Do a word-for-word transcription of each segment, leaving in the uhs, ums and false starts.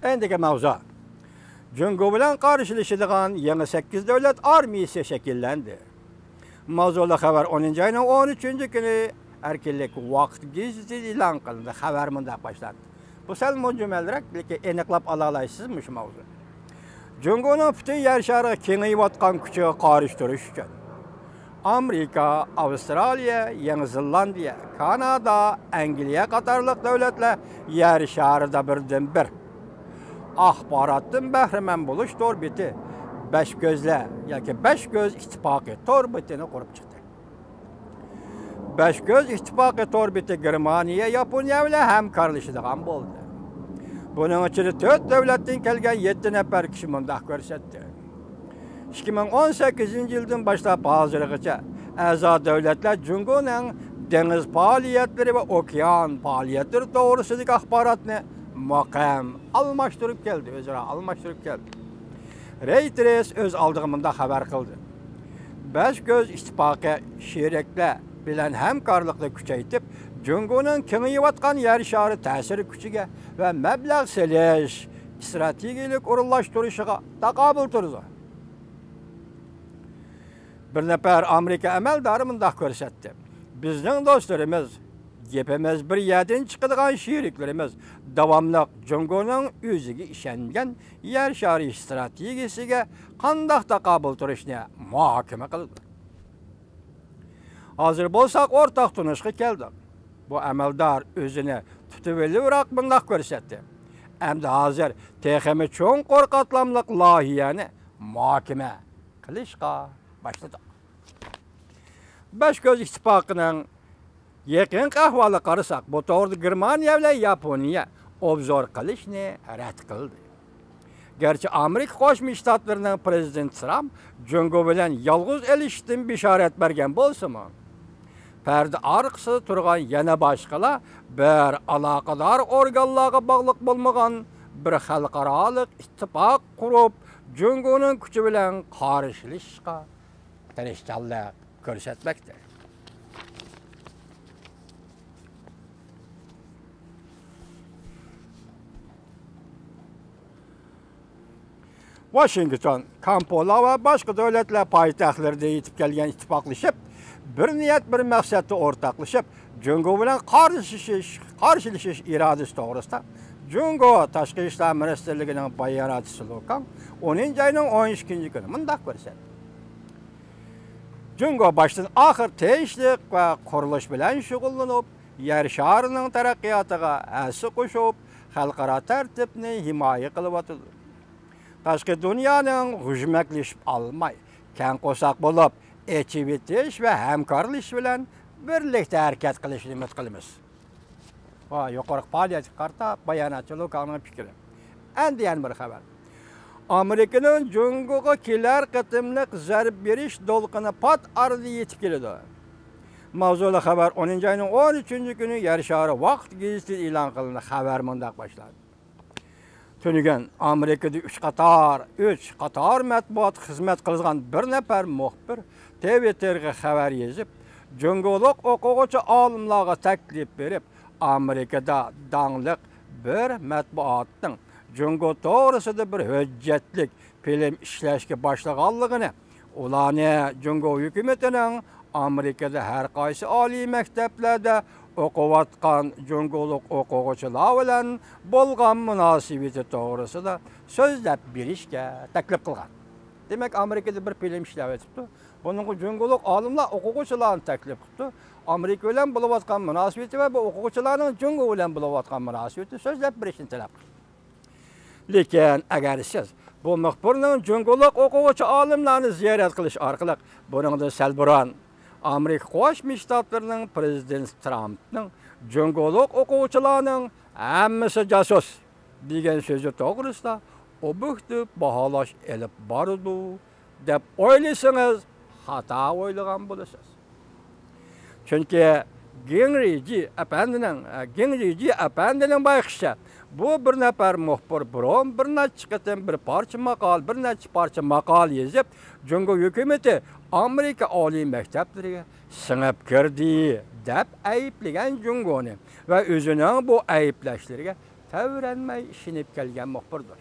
ئەندىكى ماۋزۇ. جۇڭگو بىلەن قارشىلىشىدىغان يېڭى سەككىز دۆلەت ئارمىيىسى شەكىللەندى. ماۋزۇلۇق خەۋەر ئونىنچى ئاينىڭ ئون ئۈچىنچى كۈنى ئەركىنلىك ۋاقىت گېزىتىدە ئېلان قىلىندى. خەۋەر مۇنداق باشلاندى. بۇ سەل مۇجمەلرەك، لېكىن ئېنىقلاپ ئالالايسىز مۇشۇ ماۋزۇنى. جۇڭگونىڭ پۈتۈن يەر شارىغا كېڭىيىۋاتقان كۈچىگە قارشى تۇرۇش ئۈچۈن، ئامېرىكا، ئاۋسترالىيە، يېڭى زېلاندىيە، كانادا، ئەنگلىيە قاتارلىق دۆلەتلەر يەر شارىدا بىردىنبىر ئاخباراتتىن بەھرىمەن بولۇش تور بېتى، بەش كۆزلەر ياكى بەش كۆز ئىتتىپاقى تور بېتىنى قۇرۇپ چىقتى. بەش كۆز ئىتتىپاقى تور بېتى گېرمانىيە، ياپونىيە بىلەن ھەمكارلىشىدىغان بولدى. بۇنىڭ ئىچىدە تۆت دۆلەتتىن كەلگەن يەتتە نەپەر كىشى مۇنداق كۆرسەتتى. ئىككى مىڭ ئون سەككىزىنچى يىلدىن باشلاپ ھازىرغىچە ئەزا دۆلەتلەر جۇڭگونىڭ دېڭىز پائالىيەتلىرى ۋە ئوكيان پائالىيەتلىرى توغرىسىدىكى ئاخباراتنى مۇقىم ئالماشتۇرۇپ كەلدى، ئۆزئارا ئالماشتۇرۇپ كەلدى. رېيتېرس ئۆز ئالدىغا مۇنداق خەۋەر قىلدى. بەش كۆز ئىتتىپاقى شېرىكلەر بىلەن ھەمكارلىقنى كۈچەيتىپ، جۇڭگونىڭ كېڭىيىۋاتقان يەر شارى تەسىر كۈچىگە ۋە مەبلەغ سېلىش ئىستراتېگىيەلىك ئورۇنلاشتۇرۇشىغا تاقابىل تۇرىدۇ. بىر نەپەر ئامېرىكا ئەمەلدارى مۇنداق كۆرسەتتى: بىزنىڭ دوستلىرىمىز، گېپىمىز بىر يەردىن چىقىدىغان شېرىكلىرىمىز داۋاملىق جۇڭگونىڭ ئۆزىگە ئىشەنگەن يەر شارى ئىستراتېگىيەسىگە قانداق تاقابىل تۇرۇشنى مۇھاكىمە قىلىدۇ. ھازىر بولساق ئورتاق تونۇشقا كەلدۇق. بۇ ئەمەلدار ئۆزىنى تۇتۇۋېلىۋراق مۇنداق كۆرسەتتى: ئەمدى ھازىر تېخىمۇ چوڭقۇر قاتلاملىق لايىھەنى مۇھاكىمە قىلىشقا باشلىدۇق. بەش كۆز ئىتتىپاقىنىڭ يېقىنقى ئەھۋالىغا قارىساق، بۇ توغرىدا گېرمانىيە بىلەن ياپونىيە ئوبزور قىلىشنى رەت قىلدى. گەرچە ئامېرىكا قوشما شتاتلىرىنىڭ پىرېزىدېنتى ترامپ جۇڭگو بىلەن يالغۇز ئېلىشىشتىن بېشارەت بەرگەن بولسىمۇ، پەردە ئارقىسىدا تۇرغان يەنە باشقىلار بىر ئالاقىدار ئورگانلارغا باغلىق بولمىغان بىر خەلقئارالىق ئىتتىپاق قۇرۇپ، جۇڭگونىڭ كۈچى بىلەن قارشىلىشىشقا تىرىشچانلىق كۆرسەتمەكتە. ۋاشىنگتون، كامپالا ۋە باشقا دۆلەتلەر پايتەختلىرىدە يېتىپ كەلگەن ئىتتىپاقلىشىپ، بىر نىيەت، بىر مەقسەتتە ئورتاقلىشىپ، جۇڭگو بىلەن قارشىلىشىش، قارشىلىشىش ئىرادىسى توغرىسىدا جۇڭگو تاشقى ئىشلار مىنىستىرلىكىنىڭ باياناتچىسى لۇ كاڭ ئونىنچى ئاينىڭ ئون ئىككىنچى كۈنى مۇنداق كۆرسەتتى. جۇڭگو باشتىن ئاخىر تىنچلىق ۋە قۇرۇلۇش بىلەن شۇغۇللىنىپ، يەر شارىنىڭ تەرەققىياتىغا ھەسسە قوشۇپ، خەلقئارا تەرتىپنى ھىمايە قىلىۋاتىدۇ. تاشقى دۇنيانىڭ غۇژمەكلىشىپ ئالماي، كەڭ قورساق بولۇپ، ئېچىۋېتىش ۋە ھەمكارلىشىش بىلەن بىرلىكتە ھەرىكەت قىلىشنى ئۈمىد قىلىمىز. ۋە يۇقىرىقى پائالىيەتكە قارىتا باياناتچى لۇ كاڭنىڭ پىكرى. ئەندى يەنە بىر خەۋەر. ئامېرىكىنىڭ جۇڭگوغا كېلەر قېتىملىق زەربە بېرىش دولقۇنى پات ئارىدا يېتىپ كېلىدۇ. ماۋزۇلۇق خەۋەر ئونىنچى ئاينىڭ ئون ئۈچىنچى كۈنى يەر شارى ۋاقىت گېزىتىدە ئېلان قىلىندى. خەۋەر مۇنداق باشلاندى. تۈنۈگۈن ئامېرىكىدا ئۈچ قاتار، ئۈچ قاتار مەتبۇئات خىزمەت قىلىدىغان بىر نەپەر مۇخبىر تىۋىتتېرغا خەۋەر يېزىپ، جۇڭگولۇق ئوقۇغۇچى ئالىملارغا تەكلىپ بېرىپ، ئامېرىكىدا داڭلىق بىر مەتبۇئاتنىڭ جۇڭگو توغرىسىدا بىر ھۆججەتلىك فىلىم ئىشلەشكە باشلىغانلىقىنى، ئۇلارنى جۇڭگو ھۆكۈمىتىنىڭ ئامېرىكىدا ھەر قايسى ئالىي مەكتەپلەردە ئوقۇۋاتقان جۇڭگولۇق ئوقۇغۇچىلار بىلەن بولغان مۇناسىۋىتى توغرىسىدا سۆزلەپ بېرىشكە تەكلىپ قىلغان. دېمەك، ئامېرىكىدا بىر فىلىم ئىشلەۋېتىپتۇ. بۇنىڭغا جۇڭگولۇق ئالىملار ئوقۇغۇچىلارنى تەكلىپ قىپتۇ. ئامېرىكا بىلەن بولۇۋاتقان مۇناسىۋىتى ۋە بۇ ئوقۇغۇچىلارنىڭ جۇڭگو بىلەن بولۇۋاتقان مۇناسىۋىتىنى سۆزلەپ بېرىشنى تەلەپ قىلدى. لېكىن ئەگەر سىز بۇ مۇخبىرنىڭ جۇڭگولۇق ئوقۇغۇچى ئالىملارنى زىيارەت قىلىش ئارقىلىق بۇنىڭدىن سەل بۇرۇن ئامېرىكا قوشما شتاتلىرىنىڭ پىرېزىدېنتى ترامپنىڭ جۇڭگولۇق ئوقۇغۇچىلارنىڭ ھەممىسى جاسۇس دېگەن سۆزى توغرىسىدا ئوبيېكتىپ باھالاش ئېلىپ بارىدۇ دەپ ئويلىسىڭىز، خاتا ئويلىغان بولىسىز. چۈنكى گېڭ رىجى ئەپەندىنىڭ، گېڭ رىجى ئەپەندىنىڭ بايقىشىچە، بۇ بىر نەپەر مۇخبىر بۇرۇن بىر نەچچە قېتىم بىر پارچە ماقالە، بىر نەچچە پارچە ماقالە يېزىپ، جۇڭگو ھۆكۈمىتى ئامېرىكا ئالىي مەكتەپلىرىگە سىڭىپ كىردى دەپ ئەيىبلىگەن جۇڭگونى ۋە ئۆزىنىڭ بۇ ئەيىبلەشلىرىگە تەۋرەنمەي ئىشىنىپ كەلگەن مۇخبىردۇر.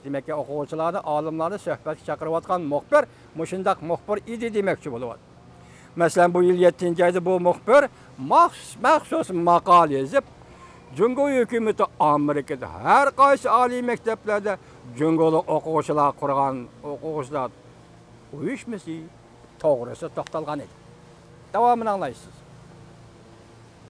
دېمەككى، ئوقۇغۇچىلارنى، ئالىملارنى سۆھبەتكە چاقىرىۋاتقان مۇخبىر مۇشۇنداق مۇخبىر ئىدى دېمەكچى بولۇۋاتىدۇ. مەسىلەن، بۇ يىل يەتتىنچى ئايدا بۇ مۇخبىر مەخ-، مەخسۇس ماقالە يېزىپ، جۇڭگو ھۆكۈمىتى ئامېرىكىدا ھەر قايسى ئالىي مەكتەپلەردە جۇڭگولۇق ئوقۇغۇچىلار قۇرغان، ئوقۇغۇچىلار ئۇيۇشمىسى توغرىسىدا توختالغان ئىدى. داۋامىنى ئاڭلايسىز.